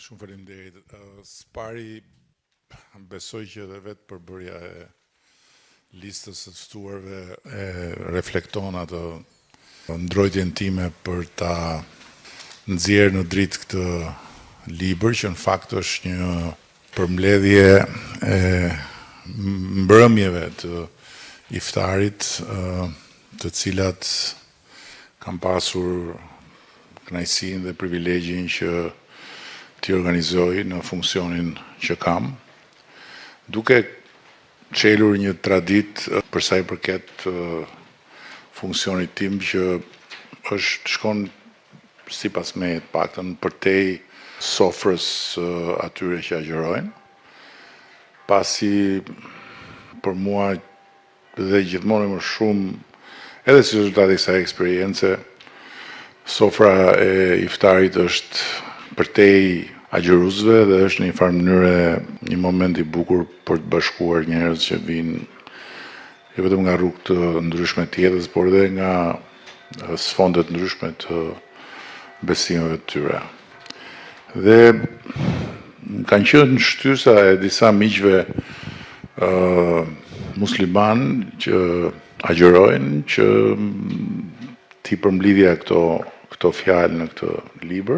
Shumë faleminderit. Së pari besoj që edhe vetë përbërja e listës së të ftuarve e reflekton atë ndrojtjen time për ta nxjerrë në dritë këtë libër, që në fakt është një përmbledhje e mbrëmjeve të iftarit, të cilat kam pasur kënaqësinë dhe privilegjin që t'i organizoj në funksionin që kam, duke çelur një traditë për sa i përket funksionit tim që është shkon sipas meje të paktën përtej sofrës së atyre që agjërojnë, pasi për mua dhe gjithmonë e më shumë edhe si rezultat i kësaj eksperience, sofra e iftarit është përtej agjëruesve dhe është në një farë mënyre një moment i bukur për të bashkuar njerëz që vijnë jo vetëm nga rrugë të ndryshme të jetës, por edhe nga sfonde të ndryshme të besimeve të tyre. Dhe kanë qenë shtysa e disa miqve musliman që agjërojnë që t'i përmblidhja këto fjalë në këtë libër.